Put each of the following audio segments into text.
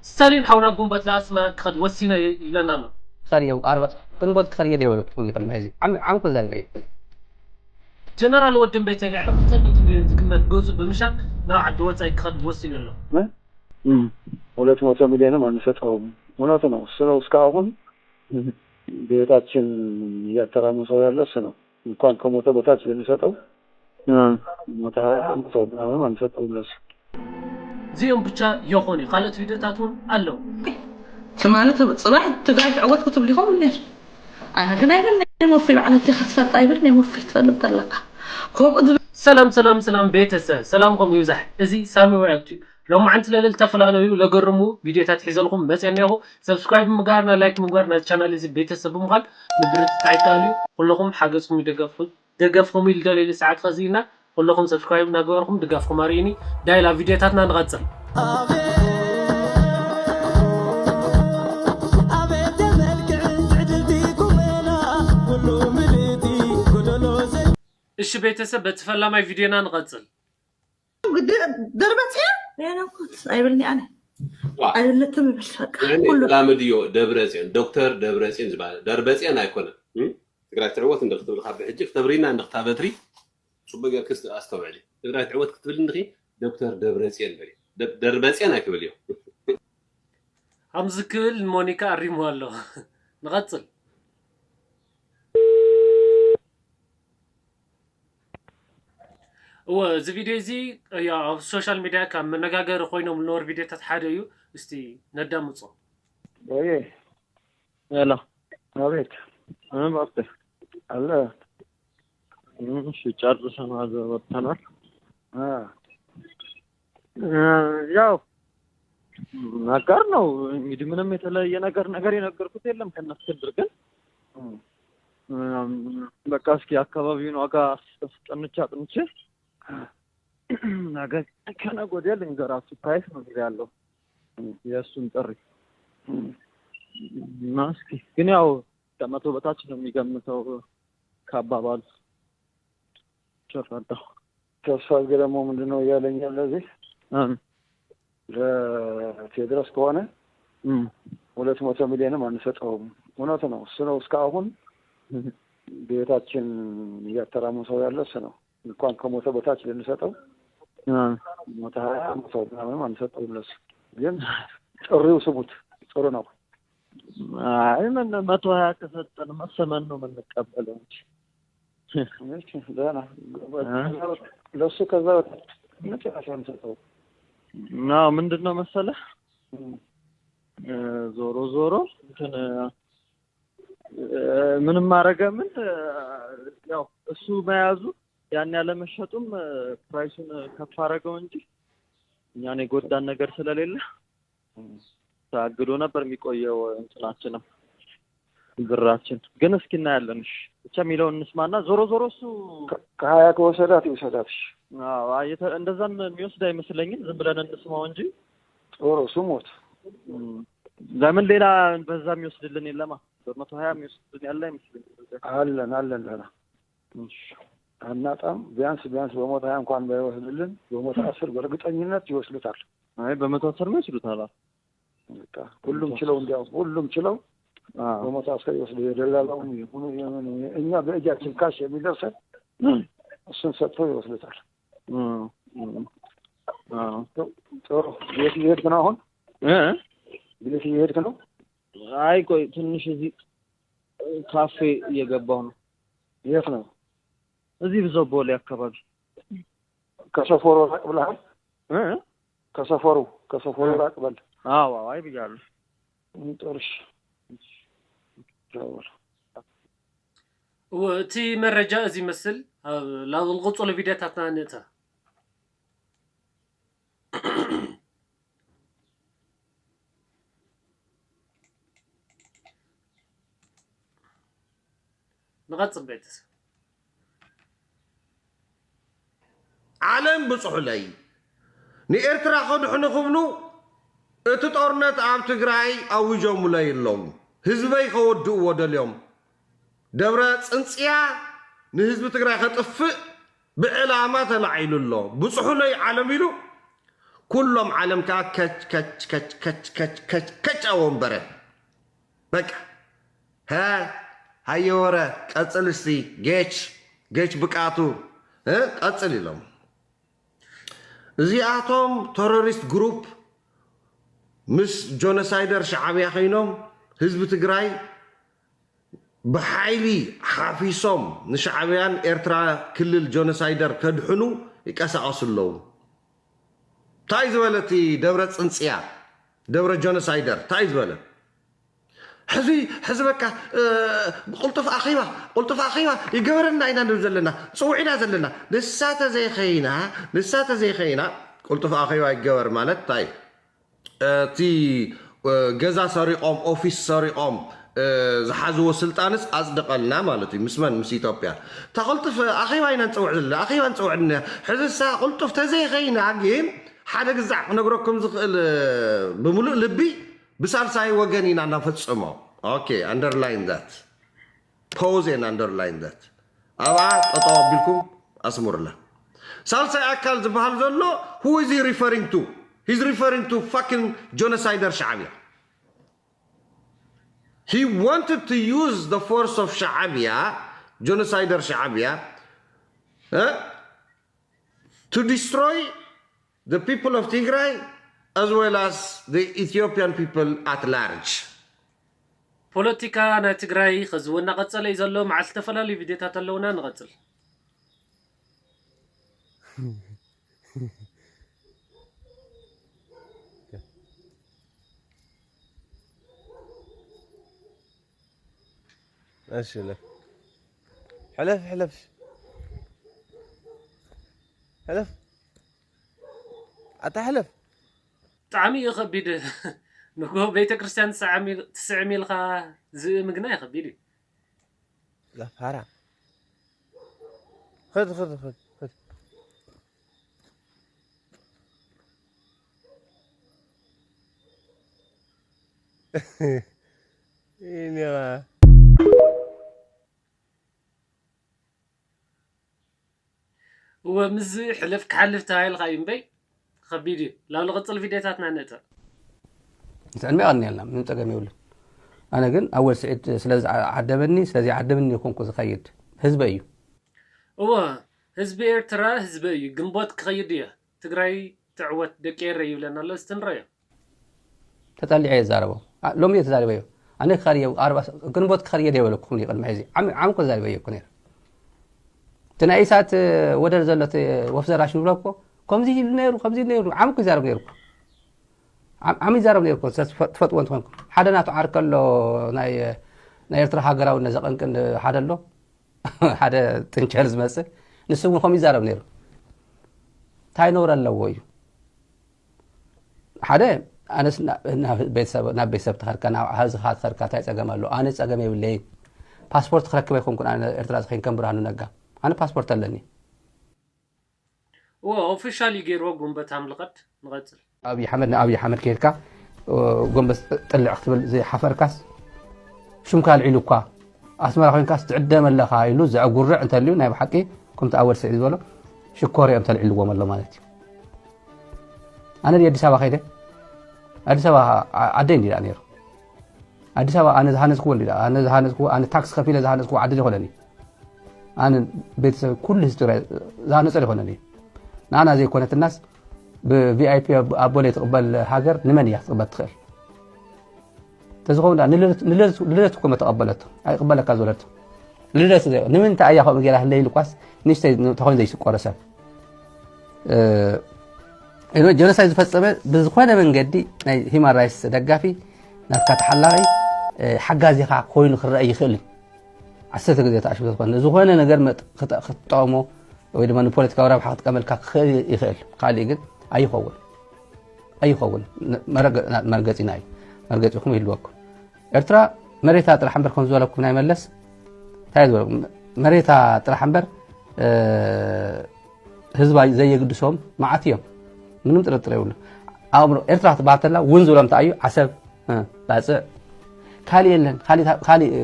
ስታሊን ሓውና ግንቦት ለኣስመራ ክኸድ ወሲነ ኢለና ኣሎ። ስታሊን ኣብ ኣርባ ግንቦት ክኸድ እየ ደይበሉ። ዓም ዓም ኩል ዘለ ጀነራል ወድን ቤተ ብሰንበት ሚሊዮን ዝግመት ገዙ ብምሻጥ ናብ ዓዲ ወፃኢ ክኸድ ወሲኑ ኣሎ። ሁለት መቶ ሚሊዮንም አንሰጠውም። እውነቱ ነው። እሱ ነው እስካሁን ቤታችን እያተራመሰው ያለ እሱ ነው። እንኳን ከሞተ በታች ልንሰጠው ሞተ ሀያ አምስት ሰው ምናምን አንሰጠውም ለሱ። እዚኦም ብቻ የኾኑ ካልኦት ቪድዮታት እውን ኣለዉ። ትማሊ ጽባሕ ትግራይ ትዕወት ክትብል ይኸውን ነይሩ። ኣነ ግን ኣይብል ናይ ሞፌ በዓለቲ ክትፈልጥ ኣይብል ናይ ሞፌ ትፈልጥ ኣለካ ከምኡ ዝብል ሰላም ሰላም ሰላም ቤተሰብ ሰላምኩም ይብዛሕ። እዚ ሳሚ ወያክቲ ሎማዓንቲ ለለል ዝተፈላለዩ ለገርሙ ቪድዮታት ሒዘልኩም መፅአ እኒኹ። ሰብስክራይብ ምግባርና ላይክ ምግባር ናይ ቻናል እዚ ቤተሰብ ብምዃን ምብርትታዕ ይከኣል እዩ። ኩለኹም ሓገዝኩም ይደገፍኩም ደገፍኩም ኢሉ ደልየሉ ሰዓት ኸዚ ኢና። ኩለኹም ሰብስክራይብ እናገበርኩም ድጋፍኩም ኣርእዩኒ። ዳይላ ቪድዮታትና ንቐፅል። እሺ ቤተሰብ በቲ ፈላማይ ቪድዮና ንቐፅል። ደርበፅያ ያናኩት ኣይብልኒ ኣነ ኣይብለትም ይብል በቃ ኩሉ ላምድዮ ደብረፅዮን ዶክተር ደብረፅዮን ዝበሃል ደርበፅዮን ኣይኮነን። ትግራይ ትዕወት እንደ ክትብል ካብ ብሕጂ ክተብሪና እንደ ክታበትሪ ፅቡቅ ጌርክስ ኣስተውዕሊ። ትግራይ ትዕወት ክትብል እንድኺ ዶክተር ደብረፅዮን በሊ። ደርበፅዮን ኣይክብል እዮ። ከምዚ ክብል ሞኒካ ኣሪሙ ኣሎ። ንቐፅል። እወ እዚ ቪድዮ እዚ ያው ኣብ ሶሻል ሚድያ ካብ መነጋገሪ ኮይኖም ዝነበሩ ቪድዮታት ሓደ እዩ። እስቲ ነዳምፆ። ወይ ሄሎ፣ ኣቤት። ምን ባክህ? አለ። እሺ፣ ጨርሰናል ወጥተናል። አ። ያው ነገር ነው እንግዲህ፣ ምንም የተለየ ነገር ነገር የነገርኩት የለም ከነስክንድር ግን በቃ እስኪ አካባቢውን ዋጋ አስጠንቼ አጥንቼ ነገ ከነገ ወዲያ ልንገራችሁ። ፕራይስ ነው ያለው የእሱን ጥሪ እና እስኪ ግን ያው ከመቶ በታች ነው የሚገምተው ከአባባሉ ተረዳሁ። ተስፋ አድርጌ ደግሞ ምንድን ነው እያለኝ ያለ እዚህ ለቴድሮስ ከሆነ ሁለት መቶ ሚሊዮንም አንሰጠውም። እውነቱ ነው፣ እሱ ነው እስካሁን ቤታችን እያተራመሰው ያለ እሱ ነው። እንኳን ከሞተ በታች ልንሰጠው ሞተ ሀያ መቶ ምናምንም አንሰጠውም ለሱ። ግን ጥሪው ስሙት ጥሩ ነው። አይ ምን መቶ ሀያ ከሰጠን መሰመን ነው የምንቀበለው እንጂ ደህና ለሱ ከዛ በታች መጨረሻ አንሰጠው። አዎ ምንድን ነው መሰለህ ዞሮ ዞሮ እንትን ምንም ማረገ ምን ያው እሱ መያዙ ያን ያለ መሸጡም ፕራይሱን ከፍ አረገው እንጂ እኛን የጎዳን ነገር ስለሌለ ታግዶ ነበር የሚቆየው እንትናችንም ብራችን ግን እስኪ እናያለን። እሺ ብቻ የሚለውን እንስማና ዞሮ ዞሮ እሱ ከሀያ ከወሰዳት ይውሰዳት። እሺ አዎ እንደዛም የሚወስድ አይመስለኝም። ዝም ብለን እንስማው እንጂ ዞሮ እሱ ሞት ለምን ሌላ በዛ የሚወስድልን የለማ። በመቶ ሀያ የሚወስድልን ያለ አይመስለኝም። አለን አለን ደህና አናጣም። ቢያንስ ቢያንስ በመቶ ሀያ እንኳን ባይወስድልን በመቶ አስር በእርግጠኝነት ይወስዱታል። አይ በመቶ አስር ነው ይወስዱታል። በቃ ሁሉም ችለው እንዲያው ሁሉም ችለው በመቶ አስር ይወስዱ። የደላላውም ይሁኑ የምኑ እኛ በእጃችን ካሽ የሚደርሰን እሱን ሰጥተው ይወስዱታል። ጥሩ። የት እየሄድክ ነው አሁን? የት እየሄድክ ነው? አይ ቆይ ትንሽ እዚህ ካፌ እየገባሁ ነው። የት ነው? እዚህ ብዛው ቦሌ አካባቢ። ከሰፈሩ ራቅ ብለሃል? ከሰፈሩ ከሰፈሩ ራቅ በል። አዎ አይ ብያለሁ። ጥሩ እሺ። እቲ መረጃ እዚ ይመስል። ኣብ ዝቕፅሉ ቪድዮታትና ንእተ ንቐፅል ቤተሰብ። ዓለም ብፅሑለይ ንኤርትራ ከድሕኑ ክብሉ እቲ ጦርነት ኣብ ትግራይ ኣዊጆሙለይ ኣለዉ። ህዝበይ ከወድእዎ ደልዮም። ደብረ ፅንፅያ ንህዝቢ ትግራይ ከጥፍእ ብዕላማ ተላዒሉ ኣሎ። ብፅሑለይ ዓለም ኢሉ ኩሎም ዓለም ከዓ ከች ከች ከች ከች ከች ከች ከች ኣብ ወንበረ በቃ። ሀ ሃየ ወረ ቀፅል እስቲ። ጌች ጌች ብቃቱ እ ቀፅል ኢሎም። እዚኣቶም ተሮሪስት ግሩፕ ምስ ጆኖሳይደር ሻዕብያ ኮይኖም ህዝቢ ትግራይ ብሓይሊ ሓፊሶም ንሻዕብያን ኤርትራ ክልል ጆኖሳይደር ከድሕኑ ይቀሳቀሱ ኣለዉ። እንታይ ዝበለ እቲ ደብረ ፅንፅያ ደብረ ጆኖሳይደር እንታይ ዝበለ? ሕዚ ሕዚ በቃ እ፣ ቁልጡፍ ኣኼባ ቁልጡፍ ኣኼባ ይገበረና ኢና ንብል ዘለና፣ ፅውዒና ዘለና። ንሳ ተዘይኸይና ንሳ ተዘይኸይና ቁልጡፍ ኣኼባ ይገበር ማለት እንታይ? እቲ እ፣ ገዛ ሰሪቖም ኦፊስ ሰሪቖም እ፣ ዝሓዝዎ ስልጣንስ ኣፅድቐልና ማለት እዩ። ምስ መን? ምስ ኢትዮጵያ። እታ ቁልጡፍ ኣኼባ ኢና ንፅውዕ ዘለና ኣኼባ ንፅውዕ ዘለና። ሕዚ እሳ ቁልጡፍ ተዘይኸይና ግን ሓደ ግዛዕ ክነግረኩም ዝኽእል እ፣ ብምሉእ ልቢ ብሳልሳይ ወገን ኢና እናፈፅሞ። Okay, underline that. Pause and underline that. ኣብኣ ጠጠው ኣቢልኩም ኣስምሩላ። ሳልሳይ ኣካል ዝበሃል ዘሎ who is he referring to? He's referring to fucking genocider ሻዕብያ. He wanted to use the force of ሻዕብያ, genocider ሻዕብያ, eh, to destroy the people of Tigray as well as the Ethiopian people at large. ፖለቲካ ናይ ትግራይ ኸዚ እውን እናቐፀለ እዩ ዘሎ። መዓል ዝተፈላለዩ ቪድዮታት ኣለውና፣ ንቐፅል። እሺ፣ እለፍ። ሕለፍ፣ ሕለፍ። ሕለፍ። ኣታ ሕለፍ። ብጣዕሚ እዩ ከቢድ። ንጎ ቤተ ክርስቲያን ትስዕም ኢል- ትስዕም ኢልካ ዝእምግና እዩ ከቢድ እዩ። ዛፋራ። ኸድ፣ ኸድ፣ ኸድ፣ ኸድ። ይኔራ። እወ፣ ምስዚ ሕልፍ ክሓልፍ ተባሂልካ እዩ እምበይ፣ ከቢድ እዩ። ላብ ልቕፅል ቪድዮታትና ንእተ። ንትዕድመ ይቐንየልና፣ ምንም ጸገም የብሉን። ኣነ ግን ኣወል ስዒድ ስለ ዝዓደመኒ፣ ስለ ዘይዓደመኒ ይኮንኩ ዝኸይድ። ህዝበ እዩ። እወ፣ ህዝቢ ኤርትራ ህዝበ እዩ። ግንቦት ክኸይድ እየ። ትግራይ ትዕወት ደቂ ኤረይ ይብለና ኣሎ። እስቲ ንረዮ። ተጣሊዐ እየ ዝዛረቦ። ኣ፣ ሎሚ እየ ተዛሪበዮ። ኣነ ክኸድ እየ፣ ኣርባ ግንቦት ክኸድ እየ ደይበለኩኹም እየ ቅድሚ ሕዚ። ዓም-፣ ዓም እኮ ተዛሪበዮ እኮ ነይረ። እቲ ናይ ኢሳት፣ እ፣ ወደር ዘሎ እቲ ወፍ ዘራሽ ንብሎ እኮ ከምዚ ኢሉ ነይሩ፣ ከምዚ ኢሉ ነይሩ። ዓም እኮ ይዛረብ ነይሩ እኮ። ዓም፣ ዓም ይዛረብ ነይሩ እኮ። ትፈ-፣ ትፈልጥዎ እንተኾንኩም። ሓደ ናቱ ዓርከ ኣሎ፣ ናይ፣ ናይ ኤርትራ ሃገራውነት ዘቐንቅን ሓደ ኣሎ። ሓደ ጥንቸል ዝመጽእ። ንሱ እውን ከምኡ ይዛረብ ነይሩ። እንታይ ነውሪ ኣለዎ እዩ? ሓደ፣ ኣነስ ና-፣ ናብ ቤተሰብ፣ ናብ ቤተሰብ ትኸድካ፣ ናብ ኣሃዝኻ ትኸድካ፣ እንታይ ጸገም ኣሎ? ኣነ ጸገም የብለይን። ፓስፖርት ክረክብ ኣይኮንኩን ኣነ ኤርትራ ዝኸይን ከም ብርሃኑ ነጋ። ኣነ ፓስፖርት ኣለኒ። እወ፣ ኦፊሻል እዩ ገይርዎ ጉንበት ኣምልኸት። ንቐጽል። ኣብይ ኣሕመድ፣ ንኣብይ ኣሕመድ ከይድካ፣ እ፣ ጎንበስ ጥልዕ ክትብል ዘይሓፈርካስ፣ ሽምካ ኣልዒሉ እኳ፣ ኣስመራ ኮይንካስ ትዕደም ኣለኻ ኢሉ ዘዕጉርዕ እንተልዩ፣ ናይ ብሓቂ፣ ከምቲ ኣወል ስዒድ ዝበሎ፣ ሽኮር እዮም ተልዒልዎም ኣሎ ማለት እዩ። ኣነ ድየ ኣዲስ ኣበባ ከይደ? ኣዲስ ኣበባ ዓ-፣ ዓደይ እንዲዳ ነይሩ። ኣዲስ ኣበባ ኣነ ዝሃነፅኩዎ እንዲዳ፣ ኣነ ዝሃነፅኩዎ፣ ኣነ ታክስ ከፊለ ዝሃነፅኩዎ ዓዲ ዘይኮነን እዩ። ኣነ ቤተሰብ ኩሉ ሂስቶሪ ዝሃነፀ ዘይኮነን እዩ። ንኣና ዘይኮነትናስ ብቪኣይፒ ኣቦ ዘይትቕበል ሃገር ንመን እያ ክትቕበል ትኽእል? ተዝኸውን ደኣ ንልደት፣ ንልደት፣ ንልደት እኮ መተቐበለቶ። ኣይቕበለካ ዝበለቶ። ልደት ዘ-፣ ንምንታይ እያ ከምኡ ገይራ ህለይ ኢሉ እኳስ ንእሽተይ ተኾይኑ ዘይስቆረ ሰብ። እ፣ ጀኖሳይድ ዝፈጸመ ብዝኾነ መንገዲ ናይ ሂማን ራይትስ ደጋፊ ናትካ ተሓላቒ፣ እ፣ ሓጋዚኻ ኮይኑ ክረአ ይኽእል እዩ። ዓሰርተ ግዜ ተኣሽሙ ዝኾነ፣ ዝኾነ ነገር መጥ-፣ ክተ-፣ ክትጠቕሞ ወይ ድማ ንፖለቲካዊ ረብሓ ክትጥቀመልካ ክኽእል ይኽእል። ካልእ ግን ኣይኸውን። ኣይኸውን። ን-፣ መረገ-፣ ና-፣ መርገጺና እዩ። መርገጺኹም ይህልወኩም። ኤርትራ መሬታ ጥራሕ እምበር ከም ዝበለኩም ናይ መለስ፣ እንታይ ዝበለኩም? መሬታ ጥራሕ እምበር፣ እ፣ ህዝባ ዘየግድሶም መዓት እዮም። ምንም ጥርጥር የብሉ። ኣእምሮ ኤርትራ ክትበሃል ተላ እውን ዝብሎም እንታይ እዩ? ዓሰብ፣ እ፣ ባጽዕ። ካልእ የለን። ካልእ፣ ካልእ፣ እ፣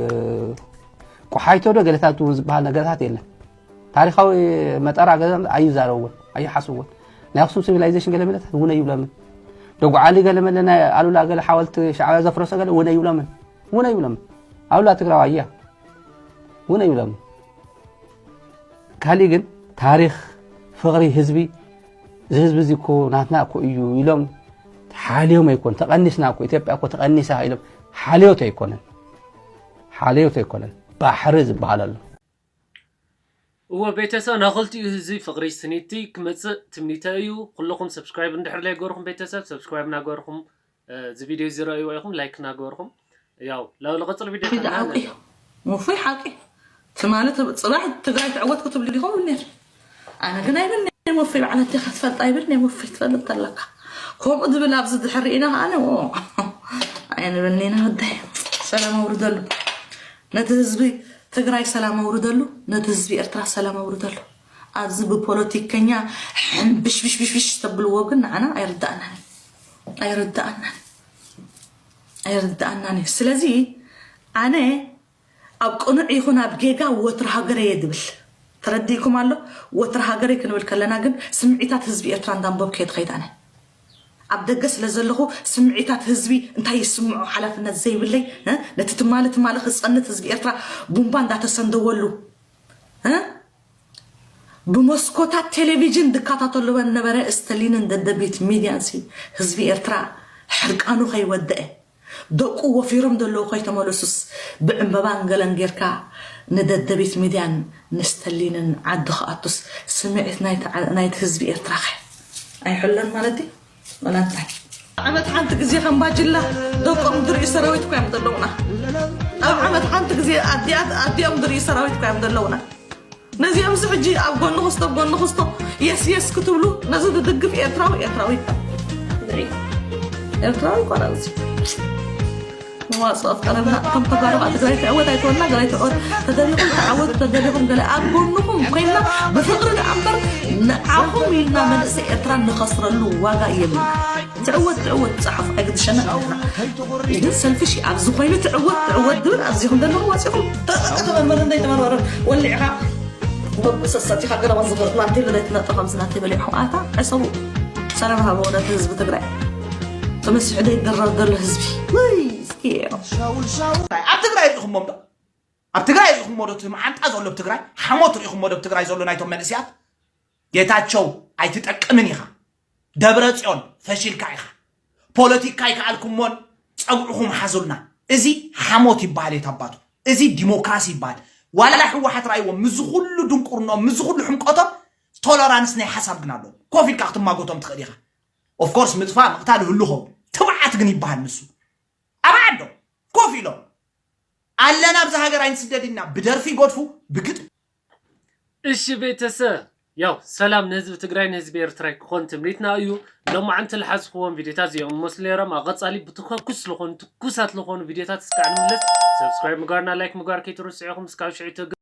ቆሓይቶ ዶ ገለታት እውን ዝበሃል ነገርታት የለን። ታሪኻዊ መጠራ ገዛ ኣይዛረብዎን፣ ኣይሓስብዎን። ናይ ኣክሱም ሲቪላይዜሽን ገለ መለታት እውን ኣይብሎምን። ደጉዓሊ ገለ መለ ናይ ኣሉላ ገለ ሓወልቲ ሻዕብያ ዘፍረሰ ገለ እውን ኣይብሎምን። እውን ኣይብሎምን። ኣሉላ ትግራዋይ እያ። እውን ኣይብሎምን። ካሊእ ግን ታሪኽ ፍቕሪ ህዝቢ፣ እዚ ህዝቢ እዚ እኮ ናትና እኮ እዩ ኢሎም ሓልዮም ኣይኮን፣ ተቐኒስና እኮ፣ ኢትዮጵያ እኮ ተቐኒሳ ኢሎም ሓልዮት ኣይኮነን። ሓልዮት ኣይኮነን። ባሕሪ ዝበሃል ኣሎ። እወ ቤተሰብ፣ ናይ ክልቲኡ ህዝቢ ፍቕሪ ስኒቲ ክመፅእ ትምኒተ እዩ። ኩልኹም ሰብስክራይብ እንድሕር ዘይገርኹም ቤተሰብ ሰብስክራይብ እናገርኹም፣ እዚ ቪድዮ እዚ ረእይዎ ኢኹም ላይክ እናገርኹም። ያው ላው ለቐፅል ቪድዮ ፊት ዓቂ ሙፉይ ሓቂ ትማሊ ጽባሕ ትግራይ ትዕወት ክትብሉ ዲኹም እብኔር ኣነ ግን ኣይብልኔ ሙፉይ ባዕለቲ ክትፈልጥ ኣይብልኔ ሙፉይ ትፈልጥ ኣለካ ከምኡ ዝብል ኣብዚ ድሕር ርኢና ከዓነ ኣየንብልኔና ወዳይ ሰላም ኣውርደሉ ነቲ ህዝቢ ትግራይ ሰላም ኣውርደሉ ነቲ ህዝቢ ኤርትራ ሰላም ኣውርደሉ ኣብዚ ብፖለቲከኛ ሕንብሽብሽብሽብሽ ተብልዎ ግን ንዓና ኣይርዳእናን ኣይርዳእናን ኣይርዳእናን እዩ ስለዚ ኣነ ኣብ ቅኑዕ ይኹን ኣብ ጌጋ ወትሪ ሃገረየ ድብል ተረዲእኩም ኣሎ ወትሪ ሃገረይ ክንብል ከለና ግን ስምዒታት ህዝቢ ኤርትራ እንዳንበብኩ እየ ትኸይድ ኣነ ኣብ ደገ ስለ ዘለኹ ስምዒታት ህዝቢ እንታይ ይስምዖ ሓላፍነት ዘይብለይ ነቲ ትማሊ ትማሊ ክፀንት ህዝቢ ኤርትራ ቡምባ እንዳተሰንደወሉ ብመስኮታት ቴሌቪዥን ዝከታተልዎ ዝነበረ ስተሊንን ደደቢት ሚድያን ሲ ህዝቢ ኤርትራ ሕርቃኑ ከይወደአ ደቁ ወፊሮም ዘለዉ ከይተመለሱስ ብዕምበባን ገለን ጌርካ ንደደቢት ሚድያን ንስተሊንን ዓዲ ክኣቱስ ስምዒት ናይቲ ህዝቢ ኤርትራ ከ ኣይሕሎን ማለት ድዩ? ወላ እንታይ? ዓመት ሓንቲ ግዜ ከም ባጅላ ደቆም ዝርእዩ ሰራዊት እኳ እዮም ዘለውና። ኣብ ዓመት ሓንቲ ግዜ ኣዲያት ኣዲኦም ዝርእዩ ሰራዊት እኳ እዮም ዘለውና። ነዚኦም ዚ ሕጂ ኣብ ጎኒ ክስቶ ኣብ ጎኒ ክስቶ የስ የስ ክትብሉ ነዚ ዝድግፍ ኤርትራዊ ኤርትራዊ ንርኢ ኤርትራዊ እኳ ናዚ መዋፅኦ ፍጠረልና ከም ተጋሩ ከዓ ትግራይ ትዕወት ኣይትወና ገላይ ትዕወት ተደሊኹም ተዓወቱ ተደሊኹም ገለ ኣብ ጎንኹም ኮይና ብፍቅሪ ደኣ እምበር ንዓኹም ኢልና መንእሰይ ኤርትራ ንኸስረሉ ዋጋ የብልና ትዕወት ትዕወት ፀሓፉ ኣይግድሸና ግን ሰልፍሽ ኣብዚ ኮይኑ ትዕወት ትዕወት ዝብል ኣብዚኹም ዘለኹም ወፂኹም ተጠቀተመርመር እንዳይተመርመረ ወሊዕኻ ሰሰቲኻ ገለባ ዝብርት ናንተ ለለይት ነጠ ከምዚ ናንተ በሊዕኹም ኣታ ዕሰቡ ሰላም ሃበ ወዳት ህዝቢ ትግራይ ተመሲሑ ዘይደረር ዘሎ ህዝቢ ወይ እስኪ ኣብ ትግራይ ርኢኹሞም ዶ ኣብ ትግራይ ርኢኹሞ ዶ እቲ መዓንጣ ዘሎ ኣብ ትግራይ ሓሞት ርኢኹሞ ዶ ኣብ ትግራይ ዘሎ ናይቶም መንእስያት ጌታቸው ኣይትጠቅምን ኢኻ ደብረ ፅዮን ፈሺልካ ኢኻ ፖለቲካ ኣይከኣልኩሞን ፀጉዕኹም ሓዙልና እዚ ሓሞት ይበሃል የት ኣባቱ እዚ ዲሞክራሲ ይበሃል ዋላ ህወሓት ራይዎም ምዚ ኩሉ ድንቁርኖም ምዚ ኩሉ ሕምቀቶም ቶለራንስ ናይ ሓሳብ ግን ኣለዎም ኮፍ ኢልካ ክትማጎቶም ትኽእል ኢኻ ኦፍኮርስ ምጥፋእ ምቕታል ይህሉ ኸውን ትብዓት ግን ይበሃል ንሱ ኣብ ዓዶም ኮፍ ኢሎም ኣለና ኣብዚ ሃገር ኣይንስደድ ኢና ብደርፊ ይገድፉ ብግጥሚ እሺ ቤተሰብ ያው ሰላም ንህዝቢ ትግራይ ንህዝቢ ኤርትራይ ክኾን ትምኒትና እዩ። ሎማዓንቲ ልሓዝኽዎም ቪዲዮታት እዚኦም መስሉ ነይሮም። ኣብ ቐፃሊ ብትኮኩስ ዝኾኑ ትኩሳት ዝኾኑ ቪዲዮታት እስካዕ ንምለስ። ሰብስክራይብ ምግባርና ላይክ ምግባር ከይትርስዑ ኢኹም። እስካብ ሽዑ